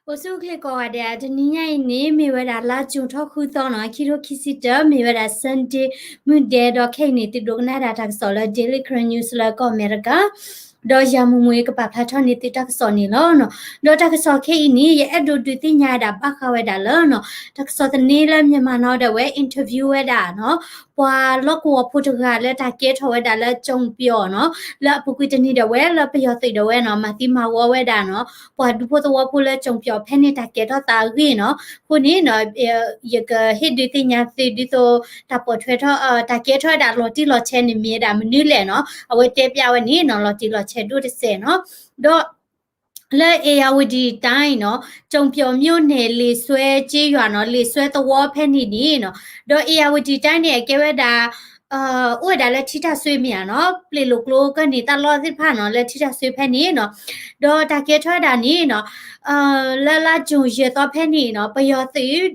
အိၣ်ဆူၣ်အိၣ်ချ့ကိးဂၤဒဲး, တနံၤညါအံၤန့ၣ် မ့ၢ်ဝဲဒၣ်လါ June ထီၣ်ဃုသီနီၤ, ခံထိခံဆံတၢ, မ့ၢ်ဝဲဒၣ် Sunday မုၢ်ဒဲး, ဒီးခဲအံၤန့ၣ် သုဒိကနၣ်ဒၣ်တၢ်ကစီၣ်လၢ Daily Karen News လၢကီၢ်အမဲရကၤ, ဒီးယၤမူမူကပာ်ဖျါထီၣ်န့ၢ်သုတၢ်ကစီၣ်န့ၣ်လီၤနီၤ. ဒီးတၢ်ကစီၣ်ခဲအံၤန့ၣ် ယအဲၣ်ဒိးဒုးသ့ၣ်ညါဒၣ်ဘၣ်ဃးဝဲဒၣ်လၢနီၤ, တၢ်ကစီၣ်သန့လၢ Myanmar Now ဒီးဝဲ interview ဝဲဒၣ်နီၤ, ပှၤလီၢ်ကဝီၤဖိတဂၤလၢတၢ်ကဲထီၣ်ဝဲဒၣ်လၢ ကၠိပျီၤနီၤ, လၢအပူၤကွံာ်တနံၤဒီးဝဲလၢပယီၤသုးဒီးဝဲနီၤ, မၤသံမၤဝီဝဲဒၣ်နီၤ, ပှၤဒူဖိသဝီဖိလၢကၠိပျီၤဖဲန့ၣ်တၢ်ကဲထီၣ်သးအဂ့ၢ်နီၤ. အဃိန့ၣ်နီၤ, ယကဟ့ၣ်ဒုးသ့ၣ်ညါသုဒ်သိး တၢ်ပိာ်ထွဲထီၣ်, တၢ်ကဲထီၣ်ဝဲဒၣ်လီၤတံၢ်လီၤဆဲးန့ၣ်မ့ၢ်ဝဲဒၣ်မနုၤလဲၣ်နီၤ, အဝဲတဲပျးဝဲန့ၣ်နီၤ, လီၤတံၢ်လီၤဆဲးဒိၣ်တစဲးနီၤ. ဒီး လၢ ဧရာဝတီတိုင်းနီၤ, ကၠိပျီၤမြို့နယ် လီးစွဲကျေးရွာနီၤ, လီးစွဲသဝီဖဲန့ၣ်န့ၣ်နီၤ, ဒီး ဧရာဝတီတိုင်းန့ၣ် အကဲဝဲဒၣ်, အိၣ်ဝဲဒၣ်လၢထံထၣ်စွ့မ့ၢ်ဧါနီၤ, ပျ့ၤလိာ်ကျိကၢၢ်န့ၣ် တၢ်လီၢ်သ့ၣ်တဖၣ်နီၤ, လၢထံထၣ်စွ့ဖဲန့ၣ်နီၤ. ဒီးတၢ်ကဲထီၣ်ဝဲဒၣ်န့ၣ်နီၤ, လၢလါ June ယဲၢ်သီဖဲန့ၣ်နီၤ, ပယီၤသုးဒီး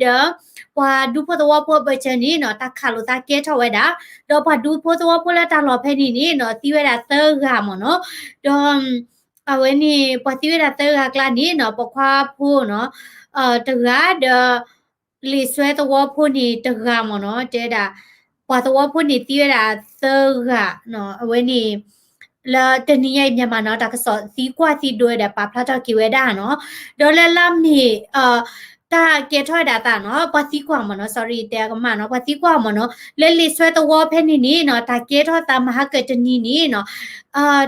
ပှၤဒူဖိသဝီဖိအဘၢၣ်စၢၤန့ၣ်နီၤ, တၢ်ခးလိာ်သးကဲထီၣ်ဝဲဒၣ်, ဒီးပှၤဒူဖိသဝီဖိလၢတၢ်လီၢ်ဖဲန့ၣ်န့ၣ်နီၤ, သံဝဲဒၣ်သၢဂၤမ့ၢ်နီၤ. ဒီး အဝဲန့ၣ် ပှၤသံဝဲဒၣ်သၢဂၤအကျါန့ၣ်နီၤ, ပိာ်ခွါဖိနီၤ, တဂၤဒီး လီးစွဲသဝီဖိန့ၣ်တဂၤမ့ၢ်နီၤ, တဲဒၣ် ပှၤသဝီဖိန့ၣ်သံဝဲဒၣ်သၢဂၤနီၤ, အဝဲန့ၣ် လၢတနံၤညါအံၤ Myanmar Now တၢ်ကစီၣ်သံကွၢ်သံဒိးဝဲဒၣ်ပာ်ဖျါထီၣ်က့ၤဝဲဒၣ်နီၤ. ဒီးလၢလါမ့ၤ တၢ်ကဲထီၣ်ဝဲဒၣ်သးနီၤ, ပှၤသံကွၢ်မ့ၢ်နီၤ, sorry တဲကမၣ်နီၤ, ပှၤသံကွၢ်မ့ၢ်နီၤ, လၢလီးစွဲသဝီဖဲန့ၣ်န့ၣ်နီၤ, တၢ်ကဲထီၣ်သးမဟါကၢၣ်တနံၤန့ၣ်နီၤ,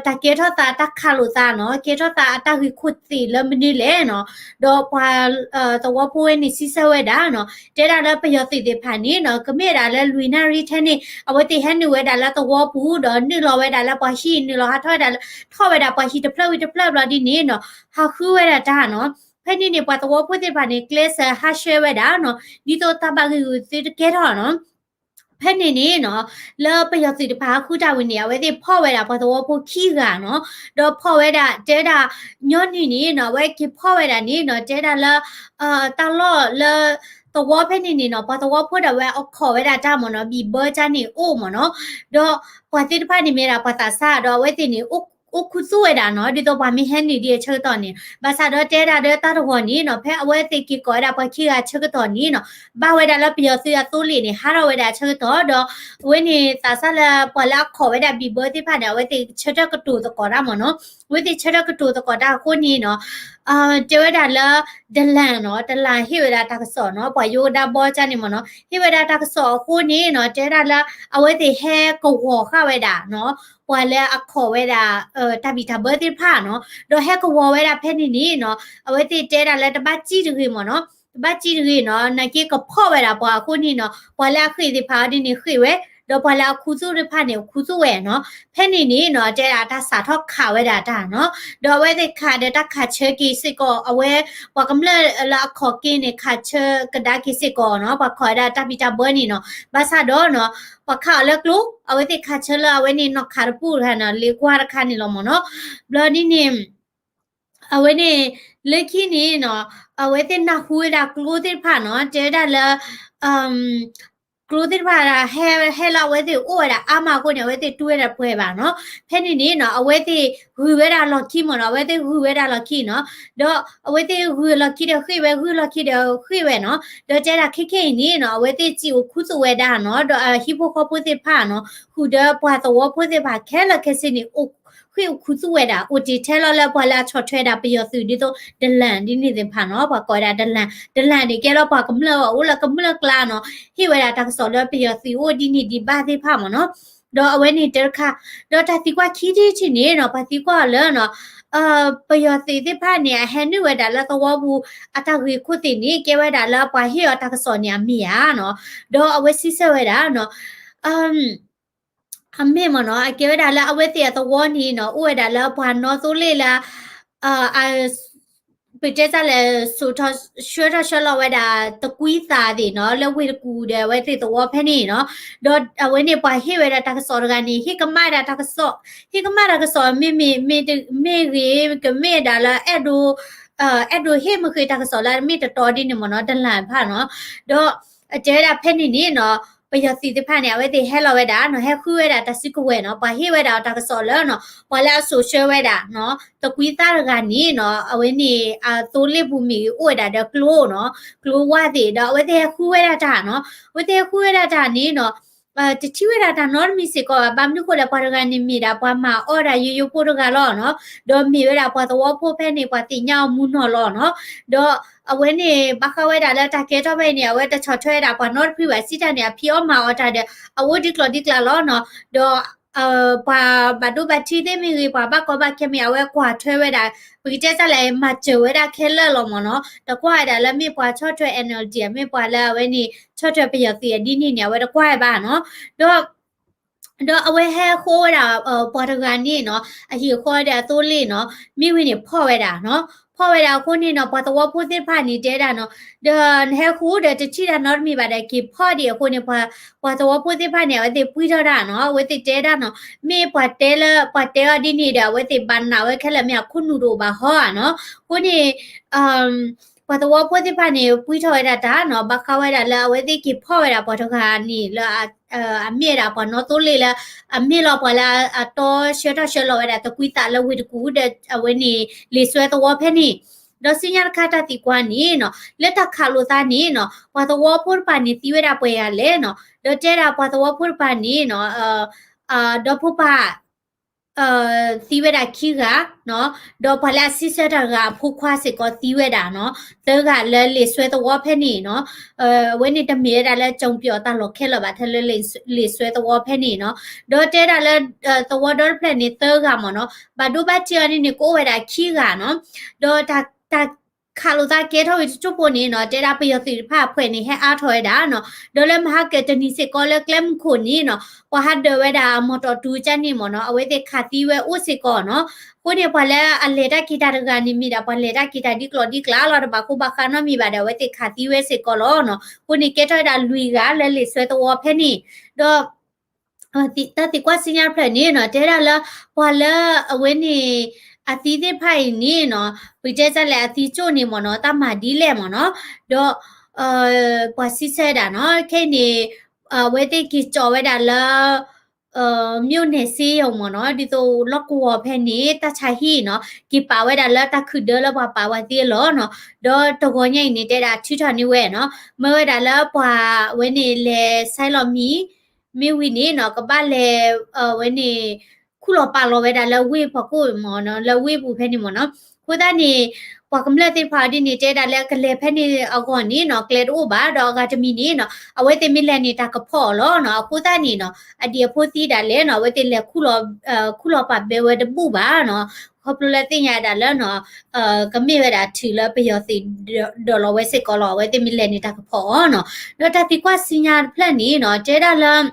တၢ်ကဲထီၣ်သးတၢ်ခးလိာ်သးနီၤ, ကဲထီၣ်သးအတၢ်ဂ့ၢ်ခိၣ်သ့ၣ်လၢမနုၤလဲၣ်နီၤ. ဒီးပှၤသဝီဖိဝဲန့ၣ်စံးဆၢဝဲဒၣ်နီၤ, တဲဒၣ်လၢပယီၤသုးသ့ၣ်တဖၣ်န့ၣ်နီၤ, ကမ့ၢ်ဒၣ်လၢလွံၢ်နၣ်ရံၣ်ထဲန့ၣ် အဝဲသ့ၣ်ဟဲနုာ်ဝဲဒၣ်လၢသဝီပူၤ ဒီးနုာ်လီၤဝဲဒၣ်လၢပှၤဟံၣ် နုာ်လီၤဟးထီၣ်ဝဲဒၣ်, ထီၣ်ဝဲဒၣ်ပှၤဟံၣ်တဖျၢၣ်ဝံၤတဖျၢၣ်ဘျီဒ်န့ၣ်နီၤ, ဟးဃုဝဲဒၣ်တၢ်နီၤ. ဖဲန့ၣ်န့ၣ် ပှၤသဝီဖိသ့ၣ်တဖၣ်န့ၣ် ကျဲးစၢးဟးဆှဲဝဲဒၣ်နီၤ, ဒ်သိးတၢ်ဘၣ်ဂ့ၢ်ဂူာ်သုတကဲထီၣ်နီၤ. ဖဲန့ၣ်န့ၣ်နီၤ, လၢပယီၤသုးတဖၣ်ဟးဃုတၢ်ဝံၤန့ၣ် အဝဲသ့ၣ်ဖီၣ်ဝဲဒၣ်ပှၤသဝီဖိခံဂၤနီၤ, ဒီးဖီၣ်ဝဲဒၣ် တဲဝဲဒၣ် ညီနုၢ်န့ၣ်နီၤ, အဝဲက့ၤဖီၣ်ဝဲဒၣ်န့ၣ်နီၤ, တဲဒၣ်လၢ တၢ်လီၢ်လၢ သဝီဖဲန့ၣ်န့ၣ်နီၤ, ပှၤသဝီဖိဒၣ်ဝဲအခီၣ်ဝဲဒၣ်တၢ်မ့ၢ်နီၤ, ဘံၣ်ဘၢတၢ်န့ၣ်အိၣ်မ့ၢ်နီၤ, ဒီးပှၤသ့ၣ်တဖၣ်န့ၣ်မ့ၢ်ဒၣ်ပှၤသးစၢ် ဒီးအဝဲသ့ၣ်န့ၣ် အိၣ်ခူသူၣ်ဝဲဒၣ်နီၤ, ဒ်သိးပှၤမ့ၢ်ဟဲနုာ်ဒ်အဆၢကတီၢ်န့ၣ်, ဘၣ်ဆၣ်ဒီးတဲဒၣ်ဒီးတၢ်တဂီၤန့ၣ်နီၤ, ဖဲအဝဲသ့ၣ်က့ၤကိးဝဲဒၣ်ပှၤခံဂၤအဆၢကတီၢ်န့ၣ်နီၤ, ဘၣ်ဝဲဒၣ်လၢပယီၤသုးအသိလ့ၣ်န့ၣ် ဟးထီၣ်ဝဲဒၣ်အဆၢကတီၢ်, ဒီးအဝဲန့ၣ်သးစၢ်လၢပှၤလၢအခီၣ်ဝဲဒၣ်ဘံၣ်ဘၢသ့ၣ်တဖၣ်န့ၣ် အဝဲသ့ၣ်ဆၢထၢၣ်ကတိၤသကိးတၢ်မ့ၢ်နီၤ, အဝဲသ့ၣ်ဆၢထၢၣ်ကတိၤသကိးတၢ်အဃိန့ၣ်နီၤ, တဲဝဲဒၣ်လၢ ဒလၣ်နီၤ, ဒလၣ်ဟ့ၣ်ဝဲဒၣ်တၢ်ကစီၣ်နီၤ, ပှၤယိကဒါဘီကၢ်န့ၣ်မ့ၢ်နီၤ, ဟ့ၣ်ဝဲဒၣ်တၢ်ကစီၣ်အဃိန့ၣ်နီၤ, တဲဒၣ်လၢ အဝဲသ့ၣ်ဟဲကဝီၤဃာ်ဝဲဒၣ်နီၤ, ပှၤလၢအခီၣ်ဝဲဒၣ် တၢ်ဘံၣ်တၢ်ဘၢသ့ၣ်တဖၣ်နီၤ, ဒီးဟဲကဝီၤဝဲဒၣ်ဖဲန့ၣ်န့ၣ်နီၤ, အဝဲသ့ၣ်တဲဒၣ်လၢတဘၣ်စံၣ်တဂ့ၤမ့ၢ်နီၤ, တဘၣ်စံၣ်တဂ့ၤနီၤ, နာ်က့ကဖီၣ်ဝဲဒၣ်ပှၤအဃိန့ၣ်နီၤ, ပှၤလၢအဃ့ၢ်သ့ၣ်တဖၣ်အီၤဒ်န့ၣ်ဃ့ၢ်ဝဲ, ဒီးပှၤလၢအခူသူၣ်သ့ၣ်တဖၣ်န့ၣ် အခူသူၣ်ဝဲနီၤ, ဖဲန့ၣ်န့ၣ်နီၤ, တဲဒၣ်တၢ်စးထီၣ်ခးဝဲဒၣ်တၢ်နီၤ, ဒီးအဝဲသ့ၣ်ခးဒီးတၢ်ခးဆၢက့ၤစ့ၢ်ကီး, အဝဲ ပှၤကမျၢၢ်လၢအခီၣ်က့ၤန့ၣ် ခးဆၢကဒါက့ၤစ့ၢ်ကီးနီၤ, ပှၤခီၣ်ဝဲဒၣ်တၢ်ဘံၣ်တၢ်ဘၢန့ၣ်နီၤ, ဘၣ်ဆၣ်ဒီးနီၤ, ပှၤခးအီၤလၢကျိ, အဝဲသ့ၣ်ခးဆၢလၢအဝဲန့ၣ်နီၣ်ခးတပူၤတခါနီၤ, လ့ကွၢ်တခါန့ၣ်လီၤမ့ၢ်နီၤ, ဘျီဒ်န့ၣ် အဝဲန့ၣ် လၢခံန့ၣ်နီၤ, အဝဲသ့ၣ်နၢ်ဟူဝဲဒၣ်ကျိသ့ၣ်တဖၣ်နီၤ, တဲဝဲဒၣ်လၢ ကျိသ့ၣ်တဖၣ် ဟဲလၢအဝဲသ့ၣ်အိၣ်ဝဲဒၣ်အါမးအဃိန့ၣ် အဝဲသ့ၣ်တူၢ်ဝဲဒၣ်ပှဲၤဘၣ်နီၤ, ဖဲန့ၣ်န့ၣ်နီၤ, အဝဲသ့ၣ်ဂုၤဝဲဒၣ်လီၢ်ခံမ့ၢ်နီၤ, အဝဲသ့ၣ်ဂုၤဝဲဒၣ်လီၢ်ခံနီၤ, ဒီးအဝဲသ့ၣ်ဂုၤလီၢ်ခံဒီးဃ့ၢ်ဝဲ, ဂုၤလီၢ်ခံဒီးဃ့ၢ်ဝဲနီၤ, ဒီးတဲဒၣ်ခဲခဲအံၤန့ၣ်နီၤ, အဝဲသ့ၣ်စံၣ်အိၣ်ခူသူၣ်ဝဲဒၣ်နီၤ, ဒီးအဟံၣ်ဖိဃီဖိသ့ၣ်တဖၣ်နီၤ, ဃုာ်ဒီးပှၤသဝီဖိသ့ၣ်တဖၣ်ခဲလၢာ်ခဲဆ့န့ၣ် အိၣ်ဃ့ၢ်အိၣ်ခူသူၣ်ဝဲဒၣ်, အိၣ်တ့ၢ်ထဲလီၤလၢပှၤလၢအဆီၣ်ထွဲဒၣ်ပယီၤသုးဒ်သိး ဒလၣ်ဒ်န့ၣ်သ့ၣ်တဖၣ်နီၤ, ပှၤကိးဝဲဒၣ်ဒလၣ်, ဒလၣ်န့ၣ်ကဲလၢပှၤကမျၢၢ်အိၣ်လၢကမျၢၢ်ကျါနီၤ, ဟ့ၣ်ဝဲဒၣ်တၢ်ကစီၣ်လၢပယီၤသုးအိၣ်ဒ်န့ၣ်ဒံးဘၣ်သ့ၣ်တဖၣ်မ့ၢ်နီၤ, ဒီးအဝဲန့ၣ်တခါ, ဒီးတၢ်သံကွၢ်ခံထံၣ်တထံၣ်န့ၣ်နီၤ, ပှၤသံကွၢ်အီၤလၢနီၤ ပယီၤသုးသ့ၣ်တဖၣ်န့ၣ် အဟဲနုာ်ဝဲဒၣ်လၢသဝီပူၤ အတၢ်ဂ့ၢ်ခိၣ်သ့ၣ်န့ၣ် ကဲဝဲဒၣ်လၢပှၤဟ့ၣ်အီၤတၢ်ကစီၣ်န့ၣ်အမ့ၢ်ဧါနီၤ, ဒီးအဝဲစံးဆၢဝဲဒၣ်နီၤ, အမ့ၢ်မ့ၢ်နီၤ, အကဲဝဲဒၣ်လၢအဝဲသ့ၣ်အသဝီန့ၣ်နီၤ, အိၣ်ဝဲဒၣ်လၢပှၤနီၣ်သိလ့ၣ်လၢ ပတဲစၢ်လဲၣ်, ဆှၢထီၣ်ဆှၢလီၤဝဲဒၣ်တကွံသးသ့ၣ်နီၤ, လၢဝ့ၢ်တကူၣ်ဒီးအဝဲသ့ၣ်သဝီဖဲန့ၣ်နီၤ, ဒီးအဝဲန့ၣ်ပှၤဟ့ၣ်ဝဲဒၣ်တၢ်ကစီၣ်တဂၤန့ၣ် ဟ့ၣ်ကမၣ်တၢ်ကစီၣ်, ဟ့ၣ်ကမၣ်တၢ်ကစီၣ် မ့မ့ၢ် မ့ၢ်ဂ့ၤ ကမ့ၢ်ဒၣ်လၢ အဲၣ်ဒိးဟ့ၣ်မ့ၢ်ဃ့တၢ်ကစီၣ်လၢအမ့ၢ်တတီဒ်န့ၣ်မ့ၢ်နီၤ, တလၣ်တဖၣ်နီၤ, ဒီးအတဲဝဲဒၣ်ဖဲန့ၣ်န့ၣ်နီၤ, ပယီၤသုးသ့ၣ်တဖၣ်န့ၣ် အဝဲသ့ၣ်ဟဲလီၤဝဲဒၣ်နီၤ, ဟဲဃုဝဲဒၣ်တၢ်စုကဝဲၤနီၤ, ပှၤဟ့ၣ်ဝဲဒၣ်အီၤတၢ်ကစီၣ်လၢနီၤ, ပှၤလၢအစိာ်ဆှၢဝဲဒၣ်နီၤ, သကွံသၣ်တဂၤန့ၣ်နီၤ, အဝဲန့ၣ် အသိလ့ၣ်ပူၤမ့ၢ်ဂ့ၤ အိၣ်ဝဲဒၣ်ဒီးကျိနီၤ, ကျိဝၣ်သ့ၣ်, ဒီးအဝဲသ့ၣ်ဟဲဃုဝဲဒၣ်တၢ်နီၤ, အဝဲသ့ၣ်ဟဲဃုဝဲဒၣ်တၢ်န့ၣ်နီၤ တထံၣ်ဝဲဒၣ်တၢ်နီတမံၤစ့ၢ်ကီးဘၣ်. ဘၣ်မနုၤဃိလဲၣ်, ပှၤတဂၤန့ၣ်မ့ၢ်ဒၣ်ပှၤမၤအီၣ်ဒၣ်ယိယိဖိတဂၤလီၤနီၤ, ဒီးမ့ၢ်ဝဲဒၣ်ပှၤသဝီဖိဖဲန့ၣ် ပှၤသ့ၣ်ညါအီၤမူနီၢ်လီၤနီၤ, ဒီးအဝဲန့ၣ် ဘၣ်ဃးဝဲဒၣ်လၢတၢ်ကဲထီၣ်ဖဲအံၤန့ၣ် အဝဲတဆီၣ်ထွဲဝဲဒၣ်ပှၤနီတဖုဘၣ်, စံးတၢ်န့ၣ် အဖံးအီၣ်မၤအီၣ်တၢ်ဒီး အအိၣ်ဒ်ကျိၤဒ်ကျဲလီၤနီၤ, ဒီး ပှၤဘၣ်ဒိဘၣ်ထံးသ့ၣ်မ့ၢ်ဂ့ၤ, ပှၤဘၣ်ကီဘၣ်ခဲမ့ၢ် အဝဲကွၢ်ထွဲဝဲဒၣ်, ပကတဲတၢ်လဲၣ် မၤစၢၤဝဲဒၣ်ခဲလၢာ်လီၤမ့ၢ်နီၤ, တကွၢ်ဝဲဒၣ်လၢမ့ၢ်ပှၤဆီၣ်ထွဲ NLD မ့ၢ်ပှၤလၢအဝဲန့ၣ် ဆီၣ်ထွဲပယီၤသုးဒ်န့ၣ်န့ၣ် အဝဲတကွၢ်ဝဲဘၣ်နီၤ, ဒီး ဒီးအဝဲဟဲဃုဝဲဒၣ် ပှၤတဂၤန့ၣ်နီၤ, အဟံၣ်အဃီဒီးအသိလ့ၣ်နီၤ, မ့ၢ်ဝံၤန့ၣ်ဖီၣ်ဝဲဒၣ်နီၤ, ဖီၣ်ဝဲဒၣ်အဃိန့ၣ်နီၤ, ပှၤသဝီဖိသ့ၣ်တဖၣ်န့ၣ်တဲဒၣ်နီၤ, ဒီးနဟဲဃုဒီးတထံၣ်တၢ်နီတမံၤဘၣ်ဒီး က့ၤဖီၣ်ဒံးအဃိန့ၣ် ပှၤသဝီဖိသ့ၣ်တဖၣ်န့ၣ် အဝဲသ့ၣ်ပှံၢ်ထီၣ်ဒၣ်နီၤ, အဝဲသ့ၣ်တဲဒၣ်နီၤ, မ့ၢ်ပှၤတဲလၢ ပှၤတဲအီၤဒ်န့ၣ်ဒီး အဝဲသ့ၣ်ဘၣ်နာ်ဝဲခဲလၢာ် မ့ၢ်အခိၣ်နူာ်တအိၣ်ဘၣ်ဟီဧါနီၤ, အဃိန့ၣ် ပှၤသဝီဖိသ့ၣ်တဖၣ်န့ၣ် ပှံၢ်ထီၣ်ဝဲဒၣ်တၢ်နီၤ, ဘၣ်ဃးဝဲဒၣ်လၢအဝဲသ့ၣ်က့ၤဖီၣ်ဝဲဒၣ်ပှၤတဂၤန့ၣ်လၢ အမ့ၢ်ဝဲဒၣ်ပှၤနီသိလ့ၣ်လၢ အမ့ၢ်လီၤပှၤလၢအတီဆှၢထီၣ်ဆှၢလီၤဝဲဒၣ်သကွံသၣ်လၢဝ့ၢ်တကူၣ်ဒီး အဝဲန့ၣ် လံာ်စွဲသဝီဖဲန့ၣ်, ဒီးဆူညါတခါတၢ်သံကွၢ်န့ၣ်နီၤ, လၢတၢ်ခးလိာ်သးန့ၣ်နီၤ, ပှၤသဝီဖိတဖၣ်န့ၣ် သံဝဲဒၣ်ပှဲၤဂၤလဲၣ်နီၤ, ဒီးတဲဒၣ်ပှၤသဝီဖိတဖၣ်န့ၣ်နီၤ, ဒီဖိပၢ် သံဝဲဒၣ်ခံဂၤနီၤ, ဒီးပှၤလၢအစံးဆၢတၢ်တဂၤအဖိခွါစ့ၢ်ကီး သံဝဲဒၣ်နီၤ, သၢဂၤလၢလံာ်စွဲသဝီဖဲန့ၣ်နီၤ, အဝဲန့ၣ်တမ့ၢ်ဝဲဒၣ်လၢ ကၠိပျီ တၢ်လီၢ်ခဲလၢာ်ဘၣ် ထဲလၢလံာ်စွဲသဝီဖဲန့ၣ်နီၤ, ဒီးတဲဒၣ်လၢ သဝီဒီတဖျၢၣ်န့ၣ် သၢဂၤမ့ၢ်နီၤ, ဘၣ်ဒိဘၣ်ထံးအီၤဒ်န့ၣ် ကအိၣ်ဝဲဒၣ်ခံဂၤနီၤ, ဒီးတၢ် တၢ်ခးလိာ်သးကဲထီၣ်ဝံၤတစိၢ်ဖိန့ၣ်နီၤ, တဲဒၣ်ပယီၤသုးတဖၣ်အဖှဲးန့ၣ် ဟဲအါထီၣ်ဝဲဒၣ်နီၤ, ဒီးလၢမဟါကတနံၤစ့ၢ်ကီးလၢကျဲမုၢ်ခိၣ်န့ၣ်နီၤ, ပှၤဟးဒၢးဝဲဒၣ်အမီၢ်တီၢ်တူကၢ်န့ၣ်မ့ၢ်နီၤ, အဝဲသ့ၣ်ခးသံဝဲအိၣ်စ့ၢ်ကီးနီၤ, အဃိန့ၣ် ပှၤလၢအလဲၤတၢ်က့ၤတၢ်တဂၤန့ၣ် မ့ၢ်ဒၣ်ပှၤလဲၤတၢ်က့ၤတၢ် ဒ်ကျိၤဒ်ကျဲလီၤ, တဘၣ်ဃူဘၣ်ဃးနီတမံၤဘၣ်ဒီး အဝဲသ့ၣ်ခးသံဝဲစ့ၢ်ကီးလီၤနီၤ, အဃိန့ၣ် ကဲထီၣ်ဝဲဒၣ်လွံၢ်ဂၤလၢလံာ်စွဲသဝီဖဲန့ၣ်, ဒီး တၢ်သံကွၢ်ဆူညါတဖျၢၣ်န့ၣ်နီၤ, တဲဒၣ်လၢ ပှၤလၢအဝဲန့ၣ် အသံသ့ၣ်တဖၣ်အံၤန့ၣ်နီၤ, ပတဲတၢ်လဲၣ် အသံကၠိၣ်န့ၣ်မ့ၢ်နီၤ, တၢ်မၤဒ်လဲၣ်မ့ၢ်နီၤ, ဒီး ပှၤစံးဆၢဒၣ်နီၤ, ခဲအံၤန့ၣ် အဝဲသ့ၣ်က့ၤကၠီၤဝဲဒၣ်လၢ မြို့နယ်ဆေးရုံမ့ၢ်နီၤ, ဒ်သိးလီၢ်ကဝီၤဖဲန့ၣ် တၢ်ဆါဟံၣ်နီၤ, က့ၤပာ်ဝဲဒၣ်လၢတၢ်ခုၣ်ဒၢလၢပှၤပာ်ဝဲသ့အလီၢ်နီၤ, ဒီးတဂီၤညါအံၤန့ၣ် တဲဒၣ်ထုးထီၣ်န့ၢ်ဝဲနီၤ, မၢဝဲဒၣ်လၢပှၤဝဲန့ၣ်လဲၤဆဲးလီၤမံၤ မ့ၢ်ဝံၤန့ၣ်နီၤ, ကဘၣ်လဲၤ ဝဲန့ၣ် ခူၣ်လီၤပာ်လီၤဝဲဒၣ်လၢဝ့ၢ်ဖီခိၣ်မ့ၢ်နီၤ, လၢဝ့ၢ်ပူၤဖဲန့ၣ်မ့ၢ်နီၤ, အဃိသတးန့ၣ် ပှၤကမျၢၢ်သ့ၣ်တဖၣ်အီၤဒ်န့ၣ် တဲဒၣ်လၢကလဲၤဖဲန့ၣ်အဂီၢ်န့ၣ်နီၤ, ကျဲတအိၣ်ဘၣ်, ဒီးအဂၤတမံၤန့ၣ်နီၤ, အဝဲသ့ၣ်မ့ၢ်လဲၤန့ၣ် တၢ်ကဖီၣ်အီၤလီၤနီၤ, အဃိသတးန့ၣ်နီၤ, အဒံၣ်အဖိသံဒၣ်လဲာ်နီၤ, အဝဲသ့ၣ်လဲၤ ခူၣ်လီၤပာ်ဘၢဝဲတဘူၣ်ဘၣ်နီၤ, ခီဖျိလၢသ့ၣ်ညါဒၣ်လၢနီၤ ကမ့ၢ်ဝဲဒၣ်ထုးလၢပယီၤသုးဒၢးလီၤဝဲစ့ၢ်ကီးလီၤ, အဝဲသ့ၣ်မ့ၢ်လဲၤန့ၣ် တၢ်ကဖီၣ်အီၤနီၤ, ဒီးတၢ်သံကွၢ်ဆူညါတဖျၢၣ်န့ၣ်နီၤ, တဲဒၣ်လၢ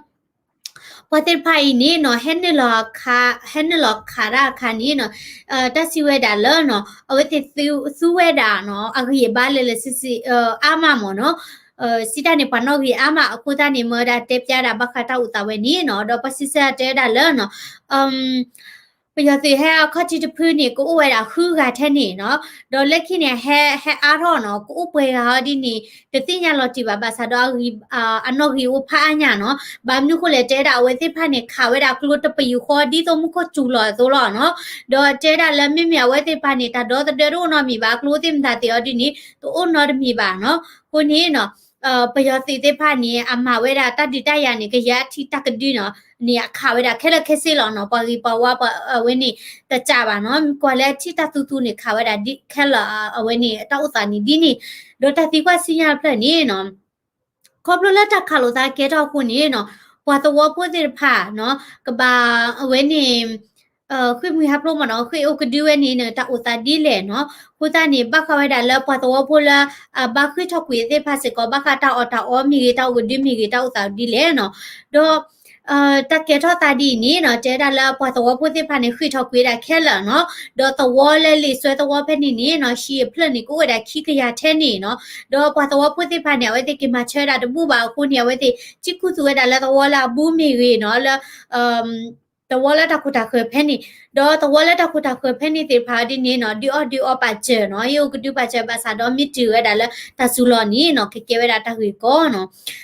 ပှၤသ့ၣ်တဖၣ်အံၤန့ၣ်နီၤ, ဟဲနုာ်လီၤခး ဟဲနုာ်လီၤခးတၢ်အခါန့ၣ်နီၤ, တၢ်စံးဝဲဒၣ်လၢနီၤ, အဝဲသ့ၣ်သူဝဲဒၣ်နီၤ, အဂံၢ်အဘါလၢလၢဆံဆံ အါမးမ့ၢ်နီၤ, စံးတၢ်န့ၣ် ပှၤနီၣ်ဂံၢ်အါမး အဃိသတးန့ၣ် မၢဝဲဒၣ်တဲဖျါဒၣ်ဘၣ်ဃးတၢ်အိၣ်သးဝဲန့ၣ်နီၤ, ဒီးပှၤစံးဆၢတဲဝဲဒၣ်လၢနီၤ ပယီၤသုးဟဲအခီၣ်ထံးတဖုန့ၣ် ကအိၣ်ဝဲဒၣ်ဃုဂၤထဲန့ၣ်နီၤ, ဒီးလၢခံန့ၣ် ဟဲ ဟဲအါထီၣ်နီၤ, ကအိၣ်ပှဲၤဂၤဟီဒ်န့ၣ် တသ့ၣ်ညါလီၤတံၢ်ဘၣ်, ဘၣ်ဆၣ်ဒီးအဂံၢ် အနီၣ်ဂံၢ်အိၣ်ဖးအါညါနီၤ, ဘၣ်မနုၤဃိလဲၣ် တဲဒၣ်အဝဲသ့ၣ်တဖၣ်န့ၣ် ခးဝဲဒၣ်ကျိတပယူာ်ဃီ ဒ်သိးမူခိၣ်စူၤလီၤအသိးလီၤနီၤ, ဒီးတဲဒၣ်လၢမ့မ့ၢ်အဝဲသ့ၣ်တဖၣ်န့ၣ် တၢ်ဒီသဒၢတအိၣ်နီတမံၤဘၣ်, ကျိသ့ၣ်မတၤသ့ၣ်အီၤဒ်န့ၣ် တအိၣ်နီတမံၤဘၣ်နီၤ, အဃိန့ၣ်နီၤ ပယီၤသုးသ့ၣ်တဖၣ်န့ၣ် အမၤဝဲဒၣ်တၢ်ဒုးတၢ်ယၤန့ၣ် ကယဲၢ်အထံၣ်တၢ်ကဒုနီၤ, န့ၣ်အခးဝဲဒၣ်ခဲလၢာ်ခဲဆ့လီၤနီၤ, ပှၤဂ့ၤပှၤဝါပှၤအဝဲန့ၣ် တစးဘၣ်နီၤ, ကွၢ်လၢအထံၣ်တၢ်သူသူန့ၣ် ခးဝဲဒၣ်ခဲလၢာ်အဝဲန့ၣ် တၢ်အိၣ်သးန့ၣ်ဒ်န့ၣ်, ဒီးတၢ်သံကွၢ်ဆူညါတဖျၢၣ်န့ၣ်နီၤ ခီဖျိလၢတၢ်ခးလိာ်သးကဲထီၣ်အဃိန့ၣ်နီၤ, ပှၤသဝီဖိသ့ၣ်တဖၣ်နီၤ ကဘၣ်အဝဲန့ၣ် ဃ့ၢ်မှံဟးဖျိးမ့ၢ်နီၤ, ဃ့ၢ်အိၣ်ကဒုဝဲန့ၣ် တၢ်အိၣ်သးဒ်လဲၣ်နီၤ, အဃိသတးန့ၣ် ဘၣ်ဃးဝဲဒၣ်လၢပှၤသဝီဖိလၢ အဘၣ်ဃ့ၢ်ထီၣ်ကွံာ်သ့ၣ်တဖၣ်စ့ၢ်ကီး ဘၣ်ဃးတၢ်အီၣ်တၢ်အီမ့ၢ်ဂ့ၤ တၢ်အိၣ်ကဒုမ့ၢ်ဂ့ၤ တၢ်အိၣ်သးဒ်လဲၣ်နီၤ, ဒီး တၢ်ကဲထီၣ်သးဒ်အံၤန့ၣ်နီၤ, တဲဒၣ်လၢပှၤသဝီဖိသ့ၣ်တဖၣ်န့ၣ် ဃ့ၢ်ထီၣ်ကွံာ်ဝဲဒၣ်ခဲလၢာ်နီၤ, ဒီးသဝီလၢလံာ်စွဲသဝီဖဲန့ၣ်န့ၣ်နီၤ, ဟံၣ်အဖျၢၣ်န့ၣ်ကအိၣ်ဝဲဒၣ်ခံကယၤထဲန့ၣ်နီၤ, ဒီးပှၤသဝီဖိသ့ၣ်တဖၣ်န့ၣ် အဝဲသ့ၣ်က့ၤမၤဆၢဝဲဒၣ်တဘူၣ်ဘၣ်အဃိန့ၣ် အဝဲသ့ၣ် ကံၢ်ခူသူၣ်ဝဲဒၣ်လၢသဝီလၢအဘူးမ့ၢ်ဂ့ၤနီၤ, လၢ သဝီလၢတၢ်ခိၣ်တၢ်ဃၢၤဖဲန့ၣ်, ဒီးသဝီလၢတၢ်ခိၣ်တၢ်ဃၢၤဖဲန့ၣ်သ့ၣ်တဖၣ်ဒ်န့ၣ်နီၤ ဒုးအီၣ်ဒုးအီပာ်စၢၤနီၤ ဟ့ၣ်အီၣ်ကဒုပာ်စၢၤဘၣ်ဆၣ်ဒီး မ့ၢ်တုၤဝဲဒၣ်လၢတၢ်စူၤလီၤန့ၣ်နီၤ ကကဲဝဲဒၣ်တၢ်ဂ့ၢ်ကီနီၤ.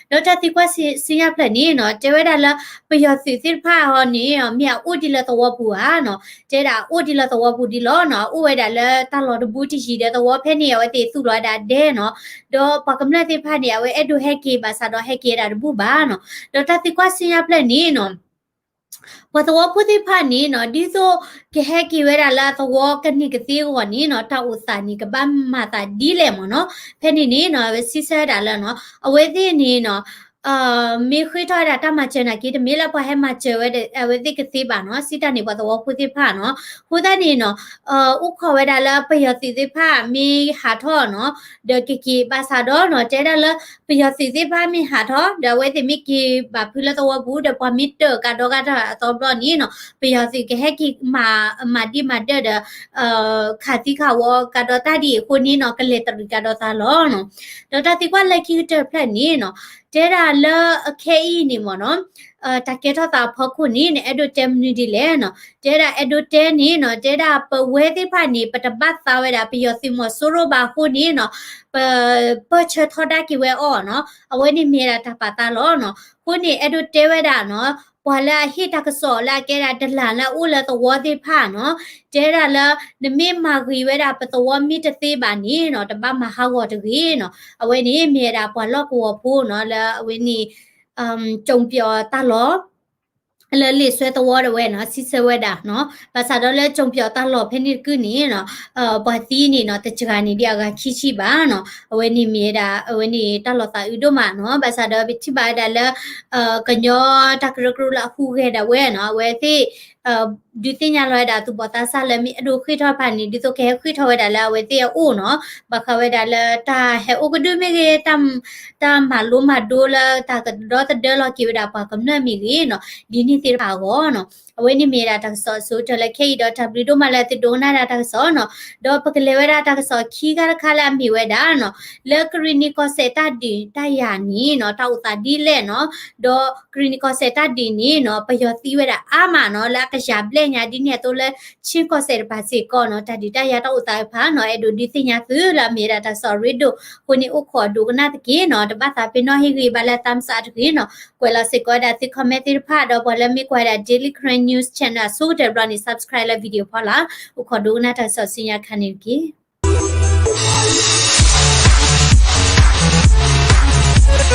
ဒီးတၢ်သံကွၢ်စံညါဖျၢၣ်န့ၣ်နီၤ တဲဝဲဒၣ်လၢ ပယီၤသုးသ့ၣ်တဖၣ်အီၤန့ၣ် မ့ၢ်အအိၣ်ဒ်လၢသဝီပူၤဧါနီၤ, တဲဒၣ်အအိၣ်ဒ်လၢသဝီပူၤဒ်လီၤနီၤ, အအိၣ်ဝဲဒၣ်လၢတၢ်လီၢ်တဘူးတယံၤဒီးသဝီဖဲန့ၣ် အဝဲသ့ၣ်သူၣ်လီၤဝဲဒၣ်ဒဲနီၤ, ဒီးပှၤကမျၢၢ်သ့ၣ်တဖၣ်န့ၣ် အဝဲအဲၣ်ဒိးဟဲက့ၤဘၣ်ဆၣ်ဒီးဟဲက့ၤဝဲဒၣ်တဘူးဘၣ်နီၤ. ဒီးတၢ်သံကွၢ်စံညါဖျၢၣ်န့ၣ်နီၤ ပှၤသဝီဖိသ့ၣ်တဖၣ်န့ၣ်နီၤ ဒ်သိးကဟဲက့ၤဝဲဒၣ်လၢအသဝီကန့ၢ်ကသ့အဂီၢ်န့ၣ်နီၤ တၢ်အိၣ်သးန့ၣ် ကဘၣ်မၤသးဒ်လဲၣ်မ့ၢ်နီၤ. ဖဲန့ၣ်န့ၣ်နီၤ အဝဲစံးဆၢဝဲဒၣ်လၢနီၤ အဝဲသ့ၣ်န့ၣ်နီၤ မ့ၢ်ဃ့ထီၣ်ဝဲဒၣ်တၢ်မၤစၢၤနာ်က့ တမ့ၢ်လၢပှၤဟဲမၤစၢၤဝဲအဝဲသ့ၣ်ကသ့ဘၣ်နီၤ, စံးတၢ်န့ၣ်ပှၤသဝီဖိသ့ၣ်တဖၣ်နီၤ. အဃိသတးန့ၣ်နီၤ အိၣ်ခိးဝဲဒၣ်လၢပယီၤသုးသ့ၣ်တဖၣ်မ့ၢ်ဟးထီၣ်နီၤ ဒီးကက့ၤဘၣ်ဆၣ်ဒီးနီၤ တဲဒၣ်လၢ ပယီၤသုးသ့ၣ်တဖၣ်မ့ၢ်ဟးထီၣ် ဒီးအဝဲသ့ၣ်မ့ၢ်က့ၤဘၣ်ဖုလၢသဝီပူၤ ဒီးပှၤမ့ၢ်တၢၣ်ကဒီးကဒီးအသီဘျီန့ၣ်နီၤ ပယီၤသုးကဟဲက့ၤမၤဒံးမၤဒၢၣ်ဒီး ခးသံခးဝီကဒီးတၢ်ဒ်အံၤအဃိန့ၣ်နီၤ ကလဲၤတရံးကဒီးသးလီၤနီၤ. ဒီးတၢ်သံကွၢ်လၢခံကတၢၢ်ဖျၢၣ်န့ၣ်နီၤ တဲဒၣ်လၢအခဲအံၤန့ၣ်မ့ၢ်နီၤ တၢ်ကဲထီၣ်သးအဖီခိၣ်န့ၣ် နအဲၣ်ဒိးတဲမနုၤဒ်လဲၣ်နီၤ. တဲဒၣ်အဲၣ်ဒိးတဲန့ၣ်နီၤ တဲဒၣ်ပဝဲသ့ၣ်တဖၣ်န့ၣ် ပတဘၣ်သးဝဲဒၣ် ပယီၤသုးမီၤစိရိၤဘၣ်အဃိန့ၣ်နီၤ ပ ပၢၢ်ဆၢထီဒါက့ၤဝဲအီၤနီၤ အဝဲန့ၣ်မ့ၢ်ဝဲဒၣ်တၢ်ပာ်သးလီၤနီၤ. အဃိန့ၣ် အဲၣ်ဒိးတဲဝဲဒၣ်နီၤ ပှၤလၢအဟ့ၣ်တၢ်ကစီၣ်လၢအကဲဒၣ်ဒလၣ်လၢအအိၣ်လၢသဝီသ့ၣ်တဖၣ်နီၤ တဲဒၣ်လၢ နမ့ၢ်မၤဂ့ၤဝဲဒၣ်ပသဝီမ့ၢ်တသ့ဘၣ်န့ၣ်နီၤ တဘၣ်မၤဟးဂီၤတဂ့ၤနီၤ. အဝဲန့ၣ်မ့ၢ်ဝဲဒၣ်ပှၤလီၢ်ကဝီၤဖိနီၤ လၢအဝဲန့ၣ် ကၠိပၠီၣ်တၢ်လီၢ် လၢလံာ်စွဲသဝီဒၣ်ဝဲနီၤ စံးဆၢဝဲဒၣ်နီၤ ဘၣ်ဆၣ်ဒီးလၢကၠိပၠီၣ်တၢ်လီၢ်ဖဲန့ၣ်တကုၢ်န့ၣ်နီၤ ပှၤသံန့ၣ်နီၤ တစှၤန့ၣ်ဒ်အဂၤခံဆံဘၣ်နီၤ အဝဲန့ၣ်မ့ၢ်ဝဲဒၣ် အဝဲန့ၣ်တၢ်လီၤသးအုးဒိၣ်မးနီၤ ဘၣ်ဆၣ်ဒီးပထံၣ်ဘၣ်ဝဲဒၣ်လၢ ကညီတၢ်ကရၢကရိလၢအဟူးဂဲၤဒၣ်ဝဲနီၤ အဝဲသ့ၣ် ဒုးသ့ၣ်ညါလီၤဝဲဒၣ်သူၣ်ဘီၣ်သးစၢ်လၢမ့ၢ်အဲၣ်ဒိးဃ့ထီၣ်တဖၣ်န့ၣ် ဒ်သိးကဟဲဃ့ထီၣ်ဝဲဒၣ်လၢအဝဲသ့ၣ်အအိၣ်နီၤ ဘၣ်ဃးဝဲဒၣ်လၢတၢ်ဟဲအိၣ်ကဒုမ့ၢ်ဂ့ၤ တၢ်မၤလိမၤဒိလၢတၢ်ကဒီသဒၢလီၤက့ၤဝဲဒၣ်ပှၤကမျၢၢ်မ့ၢ်ဂ့ၤနီၤ ဒ်န့ၣ်သ့ၣ်တဖၣ်အဂီၢ်နီၤ အဝဲန့ၣ်မ့ၢ်ဝဲဒၣ်တၢ်ကစီၣ်အဆိကတၢၢ်လၢခဲအံၤဒီးတၢ်ဘျုးဒိၣ်မးလၢသုဒိကနၣ်ဒၣ်တၢ်ကစီၣ်နီၤ ဒီးပကလဲၤဝဲဒၣ်တၢ်ကစီၣ်ခံခါတခါလၢအမ့ၢ်ဝဲဒၣ်နီၤ လၢကရံၣ်နံၣ်ကီၢ်စဲၣ်တၢ်ဒုးတၢ်ယၤန့ၣ်နီၤ တၢ်အိၣ်သးဒ်လဲၣ်နီၤ ဒီးကရံၣ်နံၣ်ကီၢ်စဲၣ်တၢ်ဒုးန့ၣ်နီၤ ပယီၤသံဝဲဒၣ်အါမးနီၤ လၢအကယၤဘျဲၣ်ညါဒ်န့ၣ်အသိးလၢ ခၠ့ၣ်ကီၢ်စဲၣ်တဖၣ်စ့ၢ်ကီးနီၤ တၢ်ဒုးတၢ်ယၤတၢ်အိၣ်သးတဖၣ်နီၤ အဲၣ်ဒိးဒုးသ့ၣ်ညါသုလၢအမ့ၢ်ဝဲဒၣ်တၢ်ကစီၣ်ရ့ဒိၣ် အဃိန့ၣ်အိၣ်ခိးဒိကနၣ်တက့ၢ်နီၤ တဘၣ်သးပ့ၤနီၣ်ဟ့ၣ်ဂံၢ်ဘါလၢသးမစးတဂ့ၤနီၤ ကွဲးလီၤစ့ၢ်ကီးဝဲဒၣ်သု comment သ့ၣ်တဖၣ် ဒီးပှၤလၢမ့ၢ်ကွၢ်ဝဲဒၣ် Daily Karen News Channel အဆိကတၢၢ်တဘျီန့ၣ် subscribe လၢ video ဖီလာ် အိၣ်ခိးဒိကနၣ်တၢ်ကစီၣ်ဆူညါတခါန့ၣ်တက့ၢ်.